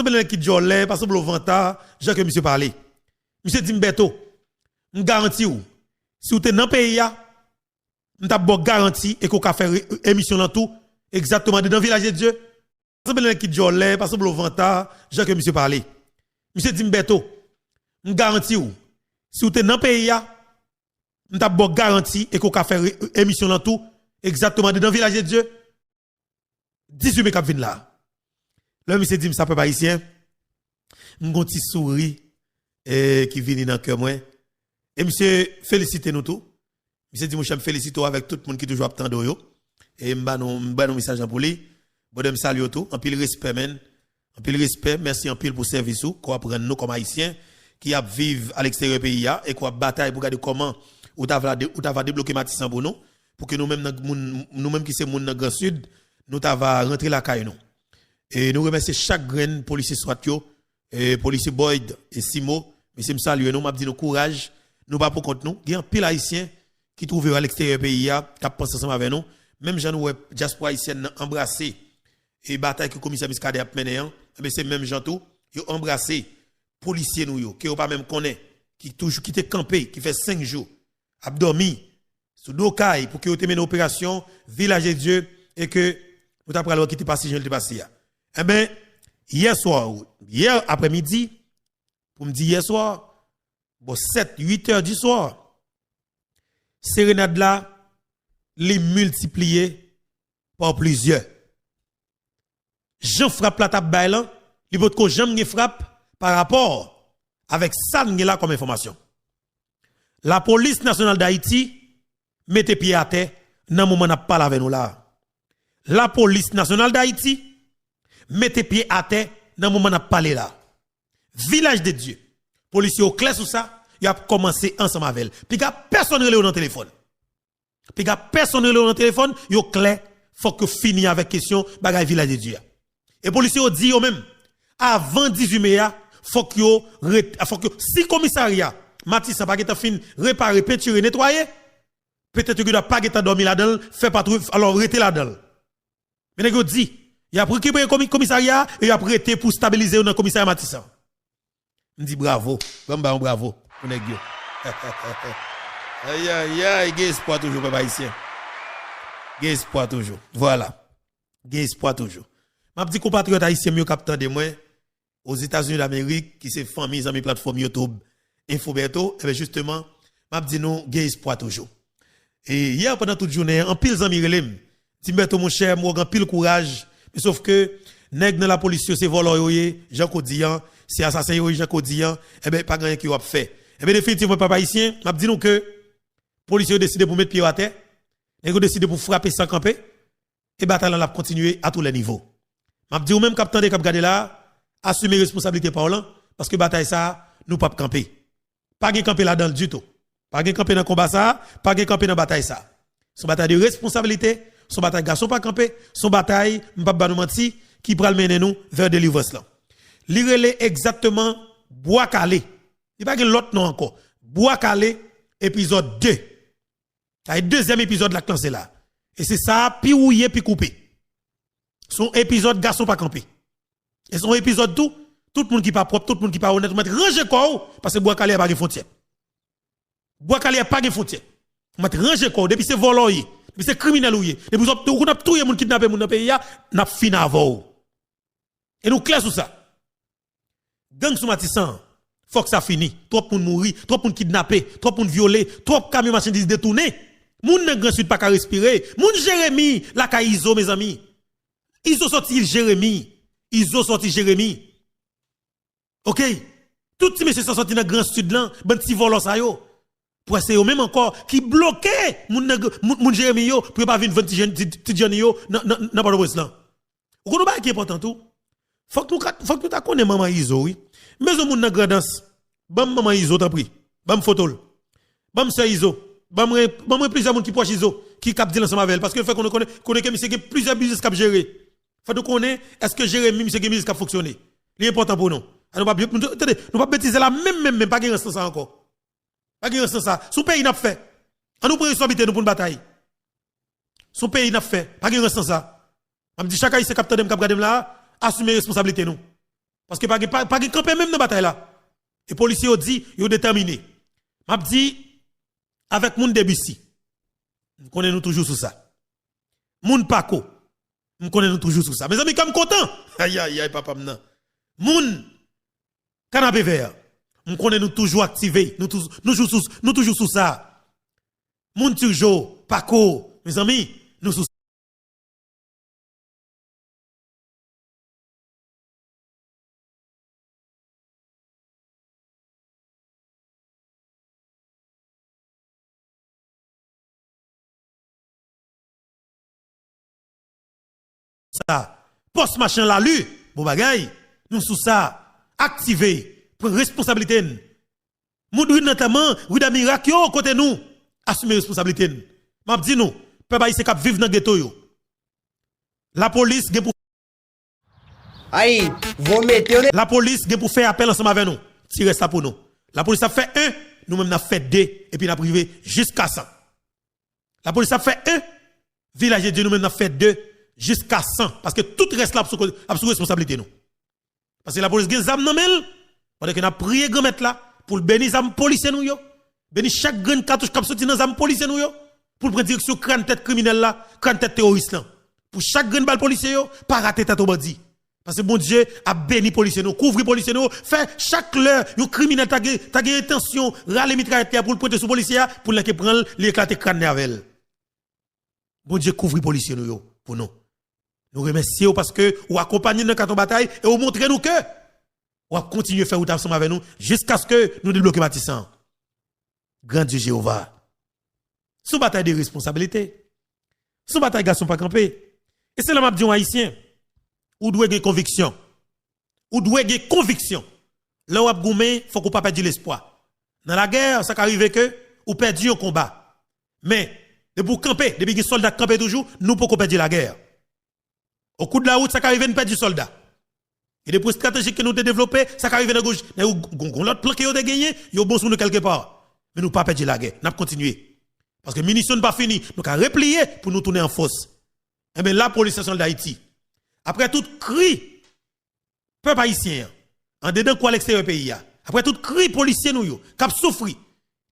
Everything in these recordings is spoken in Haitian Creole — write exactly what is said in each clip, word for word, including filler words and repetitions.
Pandan nèg ki djòlè, pa sanble w vanta, jan ke misye pale. Misye di m, Bèto, m garanti w, si w te nan peyi a, m t ap ba w garanti e ke w ka fè re- emisyon lan tou, egzakteman, dedan Vilaj de Dye. Pa sanble nèg ki djòlè, pa sanble w vanta, jan ke misye pale. Misye di m, Bèto, m garanti w, si w te nan peyi a, m t ap ba w garanti e ke w ka fè re- emisyon lan tou, egzakteman, dedan Vilaj de Dye. Dizuit me k ap vin la. Lè misye di m sa, pèp ayisyen, m gon ti souri eh, ki vini nan kè mwen. E misye felisite nou tou. Misye di, monchè, m felisite w avèk tout moun ki toujou ap tande w yo. E m ba nou, m ba nou mesaj lan pou li. Brother, m salye w tou. Anpil respè, man. Anpil respè. Mèsi anpil pou sèvis ou ke w ap rann nou kòm ayisyen ki ap viv aleksteryè peyi a e ke w ap batay pou gade kòman ou ta va de- ou ta va debloke Matisan pou nou, pou ke nou menm nan moun, nou menm ki se moun nan Gran Sid, nou ta va rantre lakay nou. E nou remèsye chak grenn polisye swat yo, e polisye Boyd e Simo, mesye, m salye nou, m ap di nou kouraj, nou pa pou kont nou. Gen anpil ayisyen ki twouve yo aleksteryè peyi a, k ap panse ansanm avè nou. Menm jan nou wè dyaspora ayisyèn nan anbrase e batay ke komisè Muscadin ap mennen an, enben se menm jan tou, yo anbrase polisye nou yo, ke yo pa menm konnen, ki toujou, ki te kanpe, ki fè senk jou, ap dòmi sou do kay pou ke yo te mennen operasyon Vilaj de Dye e ke nou ta pral wè ki te pase jan li te pase a. Enben, yè swa, yè aprèmidi, pou m di yè swa, bò sèt, uit è di swa, serenad la, li miltipliye pa plizyè. Jan frap la t ap bay lan, li potko janm gen frap pa rapò avèk sa n gen la kòm enfòmasyon. Lapolis Nasyonal d Ayiti mete pye atè nan moman n ap pale avè nou la a. Lapolis Nasyonal d Ayiti mete pye atè nan moman n ap pale la a. Vilaj de Dye, polisye yo klè sou sa, y ap kòmanse ansanm avè l. Piga pèsonn rele yo nan telefòn. Piga pèsonn rele yo nan telefòn, yo klè, fòk yo fini avèk kesyon bagay Vilaj de Dye a. E polisye yo di yo menm, avan dizuit me a, fòk yo ret, fòk yo, si komisarya Matisan pa gentan fin repare, pentire, netwaye, petèt yo gendwa pa gentan dòmi ladan l, fè patwouy, alò rete ladan l. Men nèg yo di, y ap rekipere komi- komisarya a e y ap rete pou stabilize yo nan komisarya Matisan. M di bravo. Ban m ba yon bravo pou nèg yo. Ayayay, gen espwa toujou, pèp ayisyen. Gen espwa toujou. Vwala. Gen espwa toujou. M ap di konpatriyòt ayisyen m yo k ap tande mwen, Ozetazini Damerik, ki se fanmi, zanmi platfòm YouTube Info Bertho, enben, jisteman, m ap di nou, gen espwa toujou. E yè, pandan tout jounen an, anpil zanmi rele m. Di m, Bertho, monchè, m wè w gen anpil kouraj. Men sof ke nèg nan lapolis yo se vòlò yo ye, jan ke w di an, se asasen yo ye, jan ke w di an, enben, pa gen anyen ke yo ap fè. Enben, definitivman, pèp ayisyen, m ap di nou ke polisye yo deside pou met pye yo atè, nèg yo deside pou frape san kanpe, e batay lan l ap kontinye a tou lè nivo. M ap di ou menm k ap tande, k ap gade la a, asime responsablite pa w lan, paske batay sa a, nou p ap kanpe. Pa gen kanpe ladan l ditou. Pa gen kanpe nan konba sa a, pa gen kanpe nan batay sa a. Se yon batay de responsablite, se yon batay gason pa kanpe, se yon batay, m p ap ba nou manti, ki pral mennen nou vè delivrans lan. Li rele egzakteman Bwa Kale. Li pa gen lòt non ankò. Bwa Kale, epizòd de. Sa e dezyèm epizòd la k lanse la. E se sa a, pi wouye, pi koupe. Se yon epizòd gason pa kanpe. E se yon epizòd tou, tout moun ki pa pwòp, tout moun ki pa onèt, ou mèt ranje kò w, paske Bwa Kale a pa gen fwontyè. Bwa Kale a pa gen fwontyè. Ou mèt ranje kò w, depi se vòlò w ye, depi se kriminèl ou ye, depi w ap, ou konn ap touye moun, kidnape moun nan peyi a, n ap fin avè w. E nou klè sou sa. Gang sou Matisan, fòk sa fini. Twòp moun mouri, twòp moun kidnape, twòp moun vyole, twòp kamyon machandiz detounen. Moun nan Gran Sid pa ka respire. Moun Jeremi lakay Izo, mezanmi. Izo sòti Jeremi. Izo sòti Jeremi. Oke? Tout ti mesye sa sòti nan Gran Sid lan, bann ti vòlò sa yo. Pou wè se yo menm ankò ki bloke moun nan, moun, moun Jeremi yo, pou yo pa vin vann ti jèn, ti, ti jèn yo nan, nan, nan Pòtoprens lan. Ou konn yon bagay ki enpòtan tou? Fòk nou ka, fòk nou ta konnen manman Izo, wi. M bezwen moun nan Grandans. Ban m manman Izo, tanpri. Ban m foto l. Ban m sè Izo. Ban mwen, ban mwen plizyè moun ki pwòch Izo, ki, k ap deal ansanm avè l. Paske l fè konnen, konnen, konnen ke misye gen plizyè biznis k ap jere. Fòk nou konnen, èske Jeremi, misye gen biznis k ap fonksyone. Li enpòtan pou nou. A, nou p ap, nou, tande, nou p ap betize la menm, menm, menm, pa gen rans nan sa ankò. Pa gen rans nan sa. Se yon peyi n ap fè. An nou pran responsablite nou pou n batay. Se yon peyi n ap fè. Pa gen rans nan sa. M ap di chak Ayisyen k ap tande m, k ap gade m la a, asime responsablite nou. Paske pa gen, pa, pa gen kanpe menm nan batay la. E polisye yo di, yo detèmine. M ap di, avèk moun Debisi. M konnen nou toujou sou sa. Moun Pako. M konnen nou toujou sou sa. Mezanmi, kè m kontan. Ayayay, papa m nan. Moun Kanapevè. M konnen nou toujou aktive. Nou toujou, nou toujou sou, nou toujou sou sa. Moun Tijo, Pako. Mezanmi, nou sou sa. Pòs machan Lali, bon bagay, nou sou sa, aktive, pran responsabilite n. Moun ri Nantèman, ri Damirak yo, kote nou, asime responsabilite n. M ap di nou, pèp ayisyen k ap viv nan geto yo. Lapolis gen pou Ay, vo mete yo. Lapolis gen pou fè apèl ansanm avè nou. Ti rès la pou nou. Lapolis ap fè en, nou menm n ap fè de, epi n ap rive jiska san. Lapolis ap fè en, Vilaj de Dye, nou menm n ap fè de, jiska san. Paske tout rès la ap sou, ap sou responsablite nou. Paske lapolis gen zam nan men l, pandan ke n ap priye Granmèt la pou l beni zam polisye nou yo, beni chak grenn katouch k ap soti nan zam polisye nou yo, pou l pran direksyon kràn tèt kriminèl la, kràn tèt teworis lan. Pou chak grenn bal polisye yo, pa rate tèt yon bandi. Paske Bondye ap beni polisye nou, kouvri polisye nou, fè chak lè yon kriminèl ta gen, ta gen entansyon rale mitrayèt li a pou l pwente sou polisye a, pou l nèke pran l, li eklate kràn li avè l. Bondye kouvri polisye nou yo pou nou. Nou remèsye w paske ou akonpanye n nan katon batay e ou montre nou ke w ap kontinye fè wout ansanm avè nou jiskaske nou debloke Matisan. Gran Dye Jewova. Se yon batay de responsablite. Se yon batay gason pa kanpe. E se la m ap di yon Ayisyen, ou dwe gen konviksyon. Ou dwe gen konviksyon. Lè w ap goumen, fòk ou pa pèdi lespwa. Nan lagè, sa ka rive ke ou pèdi yon konba. Men, depi w kanpe, depi gen sòlda k kanpe toujou, nou poko pèdi lagè. O kou de la wout, sa ka rive n pèdi sòlda. E depi estrateji ke nou te devlope, sa ka rive nan goj, nan yon, gon, gon lòt plan ke yo te genyen, yo bon sou nou kèlke pa. Men nou pa pèdi lagè, n ap kontinye. Paske minisyon n pa fini, nou ka repliye pou nou tounen an fòs. Enben, lapolis nasyonal d Ayiti, apre tout kri pèp ayisyen an, andedan kou aleksteryè peyi a, apre tout kri polisye nou yo k ap soufri,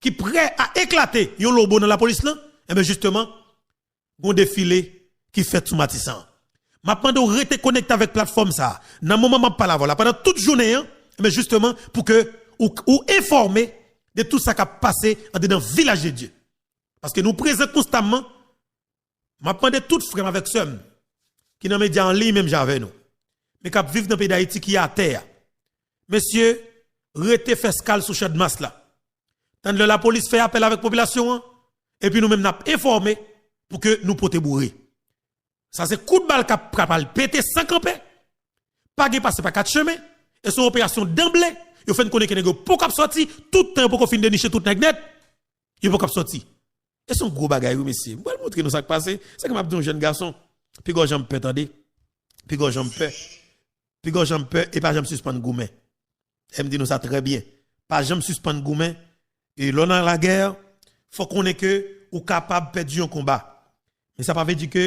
ki prè a eklate yon lobo nan lapolis lan, enben jisteman, gon defile ki fèt sou Matisan an. M ap mande w rete konekte avèk platfòm sa a, nan moman m ap pale avè w la, pandan tout jounen an, enben jisteman, pou ke ou, ou enfòme de tout sa k ap pase andedan Vilaj de Dye. Paske nou prezan konstamman. M ap mande tout frè m avèk sè m ki nan medya an liy menm jan avè nou, men k ap viv nan peyi Dayiti ki atè a. Mesye, rete fè skal sou Channmas la. Tann lè lapolis fè apèl avèk popilasyon an, epi nou menm n ap enfòme pou ke nou pote boure. Sa se kout bal k ap kapab pete san kanpe. Pa gen pase pa kat chemen. E se yon operasyon danble. Yo fè n konnen ke nèg yo poko ap sòti. Tout tan yo poko fin deniche tout nèg nèt, yo poko ap sòti. E se yon gwo bagay, wi, mesye. M pral montre nou sa k pase. Se ke m ap di yon jèn gason, piga w janm pè, tande. Piga w janm pè. Piga w janm pè e pa janm sispann goumen. E m di nou sa trè byen. Pa janm sispann goumen. E lè w nan lagè, fò w konnen ke ou kapab pèdi yon konba. Men sa pa vle di ke,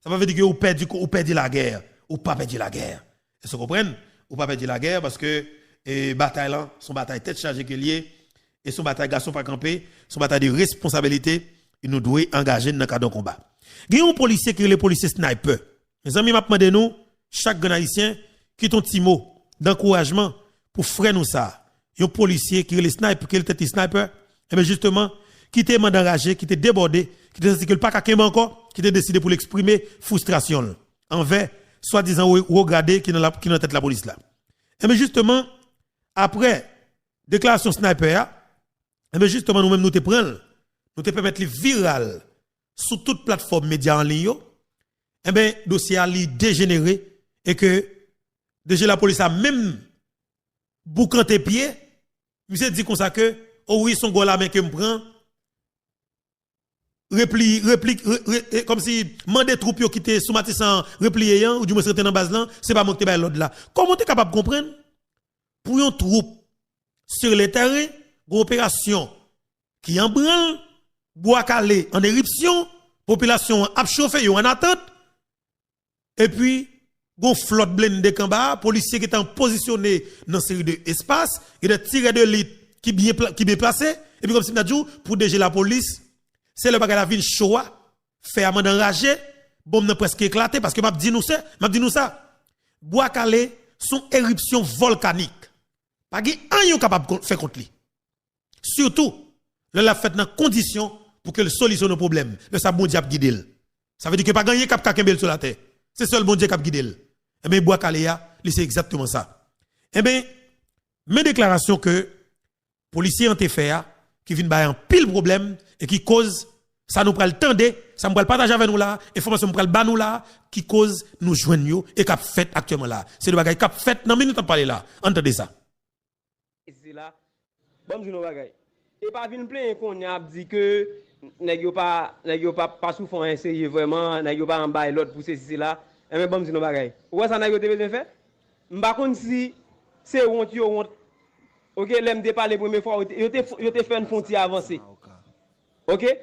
sa pa vle di ke ou pèdi, ou pèdi lagè. Ou pa pèdi lagè. Èske w konprann? Ou pa pèdi lagè paske, e, batay lan, se yon batay tèt chaje ke l ye. E se yon batay gason pa kanpe, se yon batay de responsabilite. E nou dwe angaje n nan kad yon konba. Gen yon polisye ki rele polisye Sniper. Mezanmi, m ap mande nou, chak grenn ayisyen, kite yon ti mo dankourajman pou frè nou sa a. Yon polisye ki rele Sniper, ki rele tèt li Sniper, enben jisteman, ki te mande anraje, ki te debòde, ki te santi ke l pa ka kenbe ankò, ki te deside pou l eksprime fristrasyon l anvè swadizan wo, wo grade ki nan la, ki nan tèt lapolis la. Enben jisteman, apre deklarasyon Sniper a, enben jisteman, nou menm nou te pran l, nou te pèmèt li viral sou tout platfòm medya an liy yo, enben, dosye a li dejenere e ke D G lapolis la menm boukante pye, misye di konsa ke, o wi, se yon gwo lame ke m pran, repli, repli, re, re, e, kòmsi mande twoup yo ki te sou Matisan an repliye an, oudimwens rete nan baz lan, se pa mwen ki te bay lòd la. Kòman w te kapab konprann pou yon twoup sou le tèren, gen yon operasyon ki an branl, bwa kale an eripsyon, popilasyon an ap chofe, yo an atant, epi Gon flòt blende k anba a, polisye gentan pozisyone nan seri de espas, gen de tirè de lit ki byen pla- ki byen plase, epi kòmsi m ta di w, pou D G lapolis, se lè bagay la vin cho a, fè a mande anraje, bonm nan prèske eklate, paske m ap di nou se, m ap di nou sa, Bwa Kale se yon eripsyon vòlkanik. Pa gen anyen w kapab kon- fè kont li. Sitou, lè l ap fèt nan kondisyon pou ke l solisyone yon pwoblèm. Lè sa, Bondye ap gide l. Sa vle di ke pa gen anyen k ap ka kenbe l sou latè. Se sèl Bondye k ap gide l. Enben, Bwa Kale a, li se egzakteman sa. Enben, men deklarasyon ke polisye an te fè a, ki vin bay anpil pwoblèm e ki koz sa nou pral tande, sa m pral pataje avè nou la, enfòmasyon m pral ba nou la, ki koz nou jwenn yo e k ap fèt aktyèlman la. Se de bagay k ap fèt nan minit n ap pale la. Ann tande sa. Sila, ban m di nou bagay. E pa vin plenyen kounye a ap di ke nèg yo pa, nèg yo pa, pa sou fè anyen serye vrèman, nèg yo pa janm bay lòd pou sesi sela. Enben, ban m di nou bagay. Ou wè sa nèg yo te bezwen fè? M pa konn si se wont yo wont. Oke, lè m te pale premye fwa, yo te, yo te, yo te fè n fè yon ti avanse. Oke?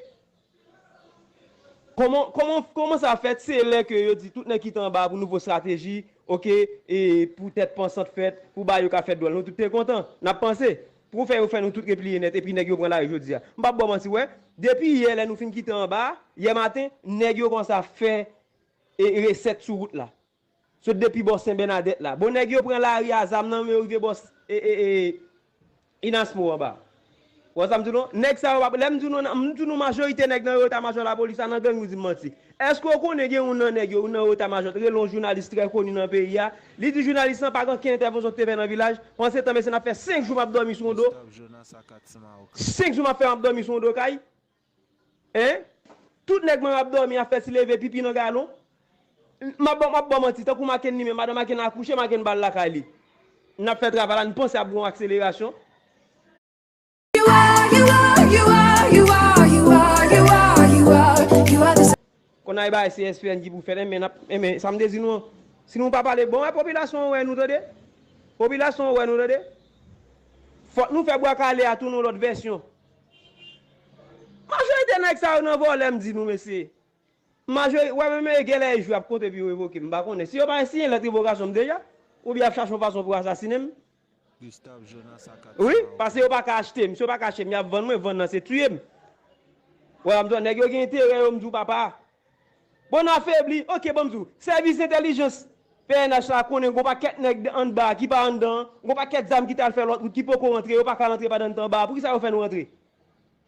Kòman, kòman, kòman sa fèt? Se lè ke yo di tout nèg ki te anba a pou nouvo estrateji, oke, e pou tèt pansant fèt, pou bagay yo ka fèt dwòl. Nou tout te kontan, n ap panse. Pou fè yo fè nou tout repliye nèt, epi nèg yo pran lari jodi a. M p ap ba w manti, wè. Depi yè, lè nou fin kite anba a, yè maten, nèg yo kòmanse ap fè e, resèt sou wout la. Sot depi bò Sen Bènadèt la. Bon, nèg yo pran lari a, zam nan men yo rive bò, e, e, e, Inasmo anba. Ou wè sa m di nou? Nèg sa yo, lè m di nou, m di nou majorite nèg nan eta majò lapolis la nan gang, nou di m manti. Èske w konnen gen youn nan nèg yo, youn nan eta majò, rele yon jounalis trè koni nan peyi a? Li di jounalis lan pa gen okenn entèvansyon ki te fè nan vilaj. Pandan se tan, mesye, n ap fè senk jou m ap dòmi sou yon do. Senk jou m ap fè m ap dòmi sou yon do kay. Hein? Tout nèg mwen ap dòmi, ap fè ti leve pipi nan galon. M ap ba, m ap ba w manti, tankou Maken li menm, madan Maken akouche, Maken ba l lakay li. N ap fè travay la, n panse ap gen yon akselerasyon. Konn a e bagay se S P N ki pou fèt, enben, n ap, enben, sa m te di nou an, si nou pa pale, bon, wè, popilasyon an wè nou, tande? Popilasyon an wè nou, tande? Fòk nou fè Bwa Kale a tounen yon lòt vèsyon. Majorite nèg sa yo nan vòlè, m di nou, mesye. Majori-, wè, menm e genlè e jou ap konte pou yo revoke m, m pa konnen. Si yo pa siyen lèt revokasyon m deja, oubyen y ap chache yon fason pou asasinen m. Wi, paske yo pa ka achte m. Si yo pa ka achte m, y ap vann mwen, vann nan se tiye m. Wè, m di w, nèg yo gen enterè yo, m di w, papa. Bon, n afebli, oke, bon, m di w, sèvis entèlijans P N H la konnen gon pakèt nèg anndan ki pa anndan, gon pakèt zam ki t al fè lòt wout, ki poko rantre, yo pa ka rantre pandan n t anba a. Poukisa yo fè nou rantre?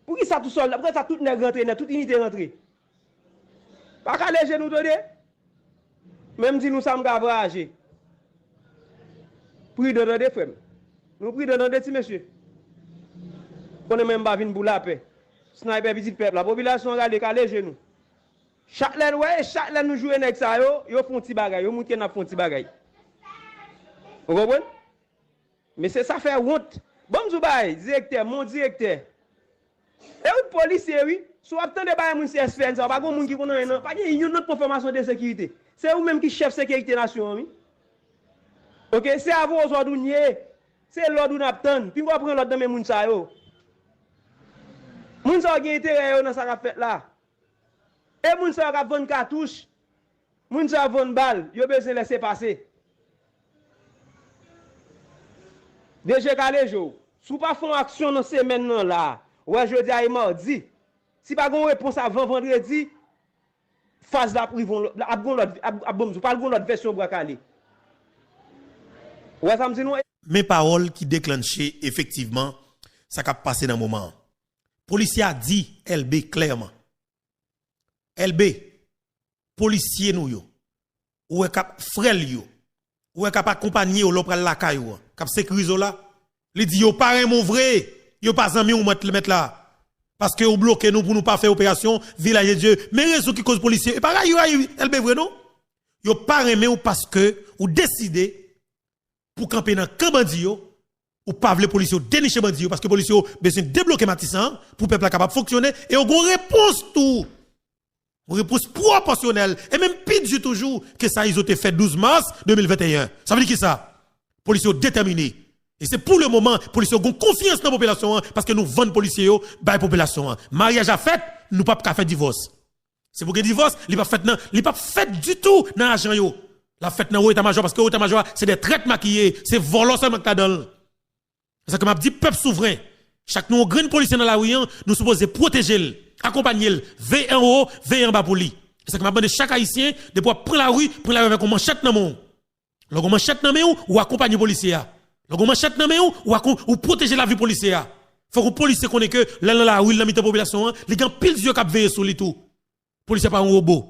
Poukisa tout sòlda, poukisa tout nèg rantre nèt, tout inite rantre? Pa kale je nou, tande. Men m di nou sa m ka vwayaje. Pridan, tande, frè m. Nou pridan, tande, ti mesye. Konnen mwen m pa vin pou lapè. Sniper pitit pèp la. Popilasyon an rale, kale je nou. Chak lè n wè, chak lè nou joure nèg sa yo, yo fè yon ti bagay, yo montre n ap fè yon ti bagay. Ou konprann? Mesye, sa fè wont. Ban m di w bagay, direktè, mon direktè. E ou t polisye, wi. Si w ap tande bagay moun C S P N sa yo, pa gen moun ki konn anyen nan, pa gen youn nan konfòmasyon de sekirite. Se ou menm ki chèf sekirite nasyon an, wi. Oke, se avè w zòd ou n ye. Se lòd ou n ap tann. Pinga w pran lòd nan men moun sa yo. Moun sa yo gen enterè yo nan sa k ap fèt la. E moun sa yo k ap vann katouch, moun sa yo ap vann bal, yo bezwen lese pase. D G kale je w. Si w pa fè yon aksyon nan semèn nan la, wè jodi a e madi. Si pa gen yon repons avan vandredi, faz la ap rive yon lòt, ap gon lòt, ap, ap bon, pral gon lòt vèsyon Bwa Kale. Ou wè sa m di nou? Men pawòl ki deklanche efektivman sa k ap pase nan moman an. Polisye a di Elbe klèman. Elbe, polisye nou yo, ou wè k ap frè l yo, ou wè k ap akonpanye w lè w pral lakay ou an, k ap sekirize w la, li di yo pa renmen w vre, yo pa zanmi w mèt, mèt la. Paske ou bloke nou pou nou pa fè operasyon Vilaj de Dye. Men rezon ki koz polisye, e pa rayi yo rayi Elbe vre non. Yo pa renmen w paske ou deside pou kanpe nan kan bandi yo, ou pa vle polisye yo deniche bandi yo, paske polisye yo bezwen debloke Matisan an pou pèp la kapab fonksyone, e yo gon repons tou. Yon repons pwopòsyonèl, e menm pi di toujou ke sa Izo te fè douz mas de mil venteyen. Sa vle di kisa? Polisye yo detèmine. E se pou le moman, polisye yo gon konfyans nan popilasyon an, paske nou vann polisye yo bay popilasyon an. Maryaj a fèt, nou p ap ka fè divòs. Se pou gen divòs, li p ap fèt nan, li p ap fèt ditou nan ajan yo. L ap fèt nan wo eta majò, paske wo eta majò a, se de trèt makiye, se vòlò sèlman k ladan l. Se sa ke m ap di pèp souvren. Chak nou yon grenn polisye nan lari an, nou sipoze pwoteje l, akonpanye l, veye anwo, veye anba pou li. Se sa ke m ap mande chak ayisyen, depi w ap pran lari, pran lari avèk yon manchèt nan men w. Lè w gen manchèt nan men w, ou akonpanye polisye a. Lè w gen manchèt nan men w, ou, akon, ou pwoteje lavi polisye a. Fòk yon polisye konnen ke lè l nan lari, l nan mitan popilasyon an, li gen anpil zye k ap veye sou li tou. Polisye a pa yon wobo.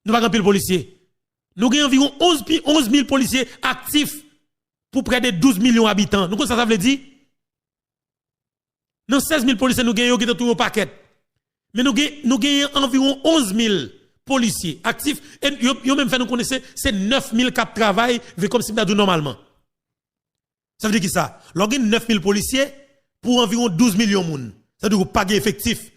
Nou pa gen anpil polisye. Nou gen anviwon onz pi, onz mil polisye aktif pou prè de douz milyon abitan. Nou konn sa sa vle di? Nan sèz mil polisye nou gen, yo gentan touye yon pakèt. Men nou gen, nou genyen anviwon onz mil polisye aktif, e yo, yo menm fè nou konnen se, se nèf mil k ap travay, vle kòmsi m ta di w nòmalman. Sa vle di kisa? Lè w gen nèf mil polisye pou anviwon douz milyon moun, sa vle di w pa gen efektif.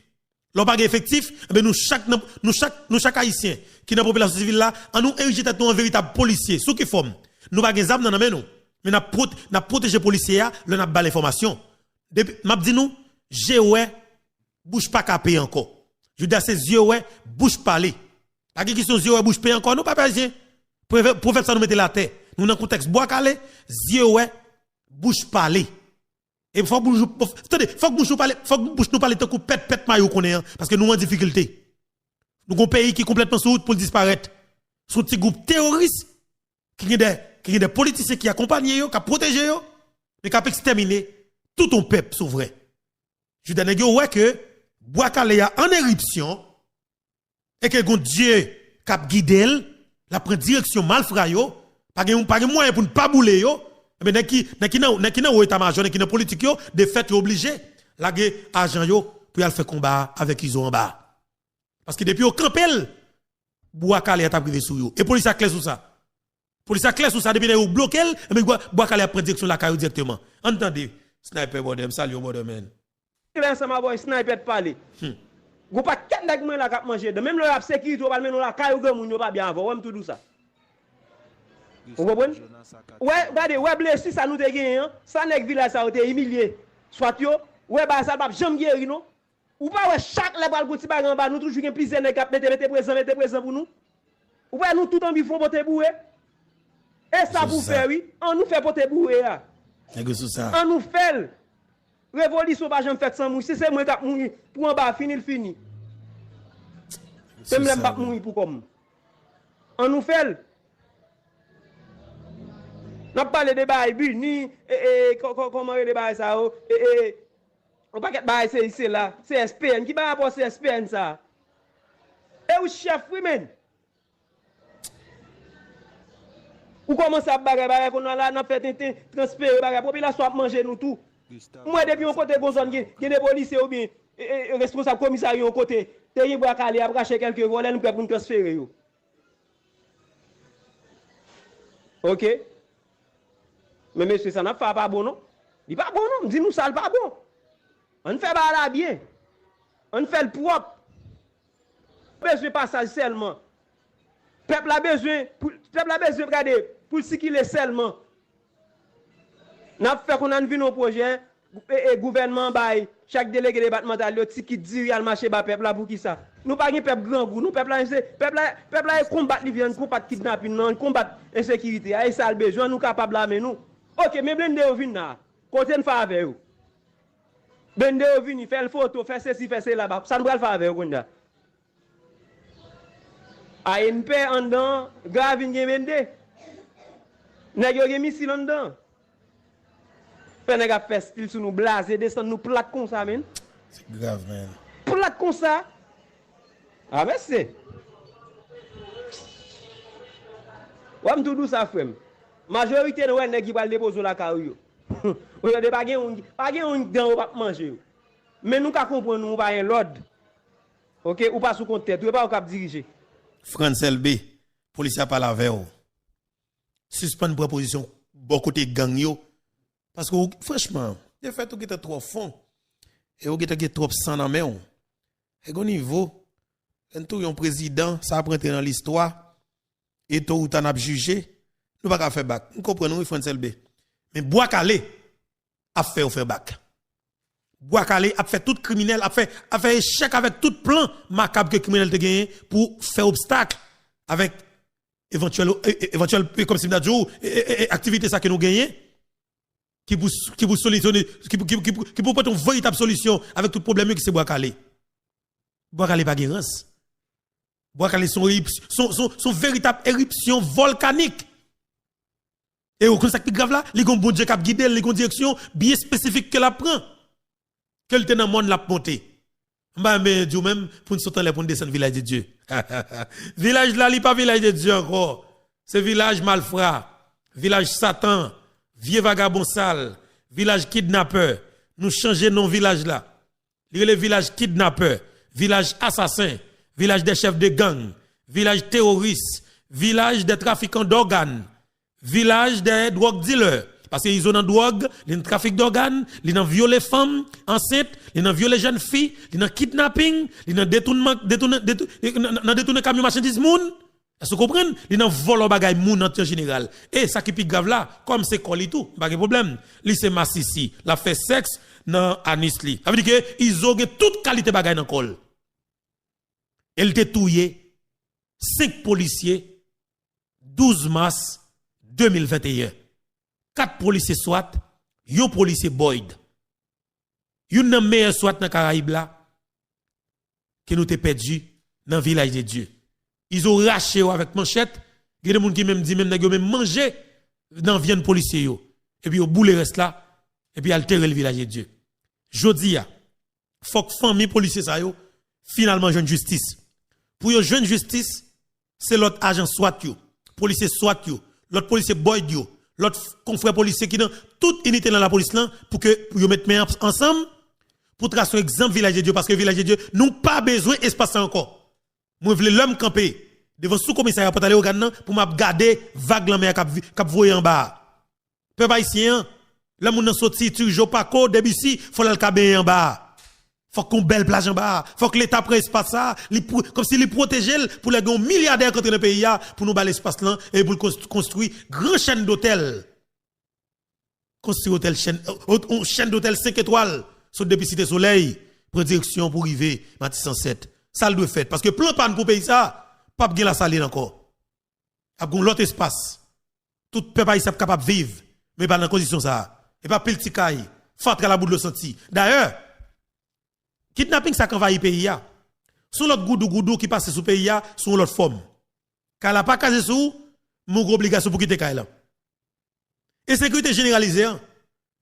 Lè w pa gen efektif, enben nou chak, nan, nou chak, nou chak ayisyen ki nan popilasyon sivil la, an nou erije tèt nou an veritab polisye. Sou ki fòm? Nou pa gen zam nan, nan men nou. Men n ap pwot-, n ap pwoteje polisye a lè n ap ba l enfòmasyon. Depi, m ap di nou, je wè, bouch pa ka peye ankò. Jouda se zye wè, bouch pale. Pa gen kesyon zye wè, bouch peye ankò, non, pèp ayisyen. Pwovè-, pwovèb sa nou mete l atè. Nou nan kontèks bwa kale, zye wè, bouch pale. E fòk bouch nou, tande, fòk bouch nou pale, fòk bouch nou pale tankou pèt, pèt mayo konnen an, paske nou an difikilte. Nou gon peyi ki konplètman sou wout pou l disparèt. Se yon ti gwoup teworis ki gen de, ki gen de politisyen ki akonpanye yo, k ap pwoteje yo, men k ap ekstèmine tout yon pèp souvren. Jouda nèg yo wè ke bwa kale a an eripsyon, e ke gon Dye k ap gide l, l ap pran direksyon malfra yo, pa gen, pa gen mwayen pou n pa boule yo, enben nèg ki, nèg ki nan, nèg ki nan wo eta majò, nèg ki nan politik yo, de fèt yo oblije lage ajan yo pou y al fè konba a avèk Izo anba a. Paske depi yo kanpe l, bwa kale a t ap rive sou yo. E polis la klè sou sa. Polis la klè sou sa, depi lè yo bloke l, enben bwa, bwa kale a pran direksyon lakay yo dirèkteman. Ann tande, Sniper brother, m salye w brother man. Lè ansanm avè w, Sniper t pale. Hmm. Gon pakèt nèg mwen la k ap manje. Menm lè y ap sekirite, yo pral mennen w lakay ou granmoun, yo pa byen avè w. Wè m tou di w sa. Ou konprann? Wè, gade, wè blesi sa nou te genyen an, sa nèg vilaj sa yo te imilye. Swat yo, wè bagay sa l p ap janm geri non. Ou pa wè chak lè pral gon ti bagay anba, nou toujou gen plizyè nèg k ap mete, mete prezan, mete prezan pou nou. Ou pa wè nou tout anvi fè yon pote boure? E sa pou fè wi, an nou fè pote boure a. Nèg yo sou sa. An nou fè l. Revolisyon pa janm fèt san mouri. Si se mwen k ap mouri pou anba a fini, l fini. Menm lè m p ap mouri pou kò m. An nou fè l. N ap pale de bagay bini, e, e, kò-, kò-, kòman rele bagay sa yo, e, e, yon pakèt bagay se, se la, C S P N. Ki pa rapò C S P N sa? E ou chèf wi, men. Ou kòmanse ap bagay, bagay, kounye a la, n ap fè tenten, transfere bagay. Popilasyon ap manje nou tou. M wè depi yon kote gon zòn gen, gen de polisye oubyen, e, e, responsab komisarya yon kote, te gen bwa kale ap rache kèlke vòlè, nou prè pou n transfere yo. Oke. Men mesye, sa n ap fè a pa bon non. Li pa bon non, m di nou sa, l pa bon. Ann fè bagay la byen. Ann fè l pwòp. Bezwen pasaj sèlman. Pèp la bezwen, pou, pèp la bezwen gade, pou l sikile sèlman. N ap fè konn ann vin yon pwojè, e, e, gouvènman bay chak delege depatmantal yo ti kit diri al mache ba pèp la, poukisa? Nou pa gen pèp grangou, non, pèp la, se, pèp la, pèp la e konbat li vle, ann konbat kidnapin nan, ann konbat ensekirite a, e sa l bezwen, nou kapab la men nou. Oke, men blende yo vin la, kote n fè avè yo? Blende yo vini, fè l foto, fè sesi, fè sela, ba, sa n pral fè avè yo kounye a? A N P anndan, Gravin gen blende. Nèg yo gen misil anndan. Fè nèg ap fè stil sou nou, blaze, desann nou plat konsa, menn. Se grav, menn. Plat konsa. A, mesye. Wè m tou di w sa, frè m. Majorite nou wè nèg ki pral depoze w lakay ou yo. Ou tande, pa gen youn, pa gen youn dan yo p ap manje yo. Men nou ka konprann ou pa gen lòd. Oke, ou pa sou kont tèt ou, e pa ou k ap dirije. Frantz Elbé, polisye a pale avè w. Sispann pran pozisyon bò kote gang yo. Paske, ou, franchman, defèt ou gentan twò fon. E ou gentan gen twòp san nan men w. E gon nivo, lè n touye yon prezidan, sa ap rantre nan listwa. E to ou ta n ap jije. Nou pa ka fè bak. M konprann ou, wi, Frantz Elbé. Men Bwa Kale ap fè yo fè bak. Bwa Kale ap fè tout kriminèl, ap fè, ap fè echèk avèk tout plan makab ke kriminèl te genyen pou fè obstak avèk evantyèl, e, e, evantyèl, e, kòmsi m ta di w, e, e, e, aktivite sa ke nou genyen, ki pou, ki pou solisyone, ki pou, ki, ki, ki pou pote yon veritab solisyon avèk tout pwoblèm yo ki se Bwa Kale. Bwa Kale pa gen rans. Bwa Kale se yon erip-, se yon, se yon, se yon veritab eripsyon vòlkanik. E ou konn sa k pi grav la? Li gon Bondye k ap gide l, li gon direksyon byen espesifik ke l ap pran. Ke l te nan mòn, l ap monte. M pa renmen di w menm, pou n sot anlè, pou n desann Vilaj de Dye. Vilaj la, li pa Vilaj de Dye ankò. Se vilaj malfra, vilaj Satan, vye vagabon sal, vilaj kidnapè. Nou chanje non vilaj la. Li rele vilaj kidnapè, vilaj asasen, vilaj dè chèf de gang, vilaj teworis, vilaj dè trafikan dògàn, vilaj dè dwòg dilè. Paske Izo nan dwòg, li nan trafik dògàn, li nan vyole fanm ansent, li nan vyole jèn fi, li nan kidnaping, li nan detounman, detounen, detou-, nan, nan detounen kamyon machandiz moun. Èske w konprann? Li nan vòlò bagay moun an, an jeneral. E sa ki pi grav la, kòm se kò li tou, m pa gen pwoblèm. Li se masisi, l ap fè sèks nan anis li. Sa vle di ke Izo gen tout kalite bagay nan kò l. E l te touye senk polisye douz mas de mil venteyen. Kat polisye swat, yon polisye Boyd. Youn nan meyè swat nan Karayib la, ke nou te pèdi nan Vilaj de Dye. Izo rache yo avèk manchèt, gen de moun ki menm di menm nèg yo menm manje nan vyann polisye yo. Epi yo boule rès la, epi al tere l Vilaj de Dye. Jodi a, fòk fanmi polisye sa yo finalman jwenn jistis. Pou yo jwenn jistis, se lòt ajan swat yo, polisye swat yo, lòt polisye Boyd yo, lòt f-, konfrè polisye ki nan tout inite nan lapolis lan, pou ke, pou yo met men ans-, ansanm, pou trase yon egzanp Vilaj de Dye, paske Vilaj de Dye, nou pa bezwen espas sa ankò. Mwen vle lè m kanpe devan sou komisarya Pòtalè Ogàn nan, pou m ap gade vag lanmè a k ap vi-, k ap voye anba a. Pèp ayisyen an, lè moun nan soti, Tirijò, Pako, Debisi, fò l al ka benyen anba a. Fòk gon bèl plaj anba a. Fòk Leta pran espas sa a, li pwo-, kòmsi li pwoteje l pou lè gen yon milyadè k antre nan peyi a, pou nou ba l espas lan, e pou l konst-, konstwi gran chèn dotèl. Konstwi otèl chèn, o-, o-, yon chèn dotèl senk etwal, sot depi Site Solèy, pran direksyon pou rive Matisan sèt. Sa l dwe fèt, paske plan pa n pou peyi sa a, p ap gen Lasalin ankò. Ap gen yon lòt espas. Tout pèp ayisyen ap kapab viv, men pa nan kondisyon sa a. E pa pil ti kay, fatra labou dlo santi. Dayè, kidnaping sa k anvayi peyi a, se yon lòt goudougoudou ki pase sou peyi a sou yon lòt fòm. Kay la pa kraze sou ou, men w gen obligasyon pou kite kay lan. Ensekirite jeneralize an,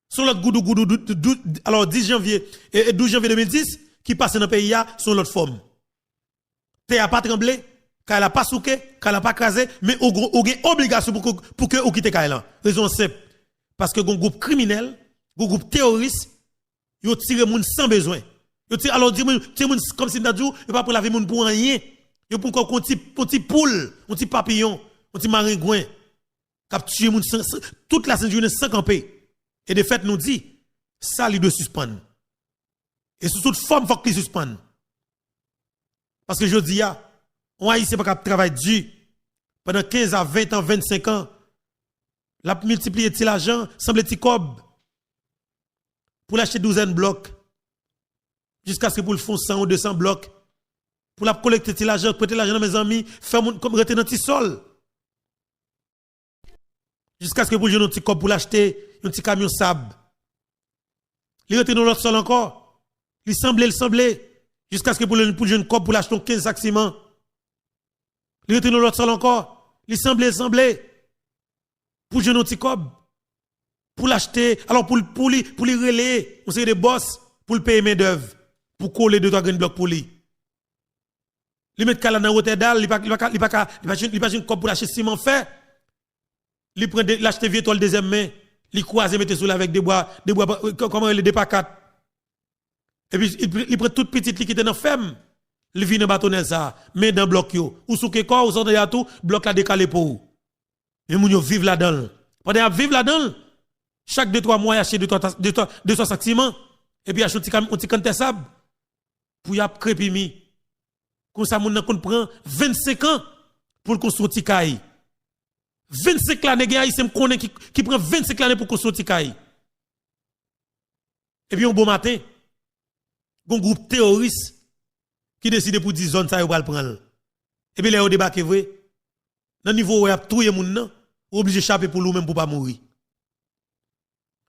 se yon lòt goudougoudou, dou-, dou-, dou-, alò, dis janvye, e, e douz janvye de mil dis, ki pase nan peyi a sou yon lòt fòm. Tè a pa tranble, kay la pa souke, kay la pa kraze, men ou, ou gen obligasyon pou ke, pou ke ou kite kay lan. Rezon an senp. Paske gon gwoup kriminèl, gon gwoup teworis, yo tire moun san bezwen. Yo tire, alò, tire moun, tire moun kòmsi m ta di w, yo pa pran lavi moun pou anyen. Yo pran kò yon ti, yon ti poul, yon ti papiyon, yon ti marengwen, k ap tiye moun san, san, tout lasentjounen san kanpe. E de fèt, nou di, sa li dwe sispann. E sou tout fòm, fòk li sispann. Paske jodi a, yon Ayisyen pa ka ap travay di pandan kenz a ven tan, vennsenk an, l ap miltipliye ti lajan, sanble ti kòb, pou l achte douzèn blòk, jiskaske pou l fè yon san ou de san blòk, pou l ap kolekte ti lajan, prete lajan nan men zanmi, fè moun kòm rete nan ti sòl. Jiskaske pou l jwenn yon ti kòb pou l achte yon ti kamyon sab. Li rete nan lòt sòl ankò. Li sanble, li sanble. Jiskaske pou l, pou l jwenn kòb pou l achte yon kenz sak siman. Li rete nan lòt sòl ankò. Li sanble, li sanble. Pou l jwenn yon ti kòb. Pou l achte, alò pou l, pou li, pou li rele yon seri de bòs, pou l peye mendèv, pou kole de twa grenn blòk pou li. Li met kay la nan wotè dal, li pa, li pa ka, li pa ka, li pa jwenn, li pa jwenn kòb pou l achte siman fè. Li pran de, l achte vye tòl dezyèm men, li kwaze mete sou li avèk de bwa, de bwa, kò-, kòman rele, de pa kat. Epi li, li pran tout pitit li ki te nan fèm. Li vin anba tonèl sa a, men dan blòk yo. Ou souke kò w, ou sa w tande a tou, blòk la dekale pou ou. Men moun yo viv ladan l. Pandan y ap viv ladan l, chak de twa mwa, y achte de twa, de twa, de twa sak siman, epi y achte yon ti kam-, yon ti kanntè sab pou y ap krepimi. Konsa, moun nan konn pran vennsenk an pou l konstwi yon ti kay. Vennsenk lane, gen Ayisyen m konnen ki, ki pran vennsenk lane pou konstwi yon ti kay. Epi yon bon maten, gon gwoup teworis ki deside pou di zòn sa yo pral pran l. Epi lè yo debake vre, nan nivo w ap touye moun nan, ou oblije chape pou li w menm pou w pa mouri.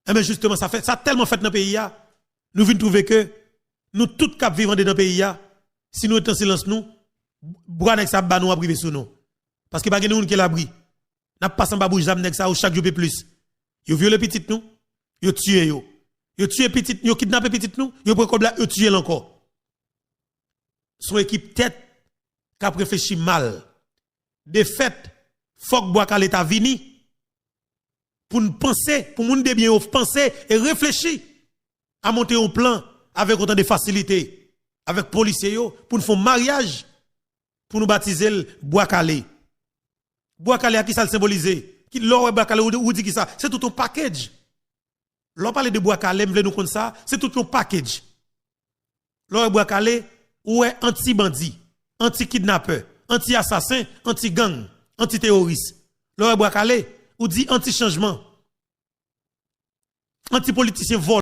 Enben, jisteman, sa fèt, sa tèlman fèt nan peyi a, nou vin twouve ke nou tout k ap viv andedan peyi a, si nou ret an silans nou, bra nèg sa ap ba nou ap rive sou nou. Paske pa gen moun ki labri. N ap pase anba bouch zam nèg sa yo chak jou pi plis. Yo vyole pitit nou, yo tiye yo. Yo tiye pitit, yo kidnape pitit nou, yo pran kòb la, yo tiye l ankò. Se yon ekip tèt k ap reflechi mal. Defèt, fòk Bwa Kale ta vini pou n panse, pou moun de byen yo panse e reflechi a monte yon plan avèk otan de fasilite, avèk polisye yo, pou n fè yon maryaj, pou nou batize l Bwa Kale. Bwa Kale a ki sa l senbolize? Ki, lè w wè Bwa Kale, ou, ou di ki sa? Se tout yon package. Lè w pale de Bwa Kale, m vle nou konn sa, se tout yon package. Lè w wè Bwa Kale, ou wè anti bandi, anti kidnapè, anti asasen, anti gang, anti teworis. Lè w wè Bwa Kale, ou di anti chanjman, anti politisyen vòlè.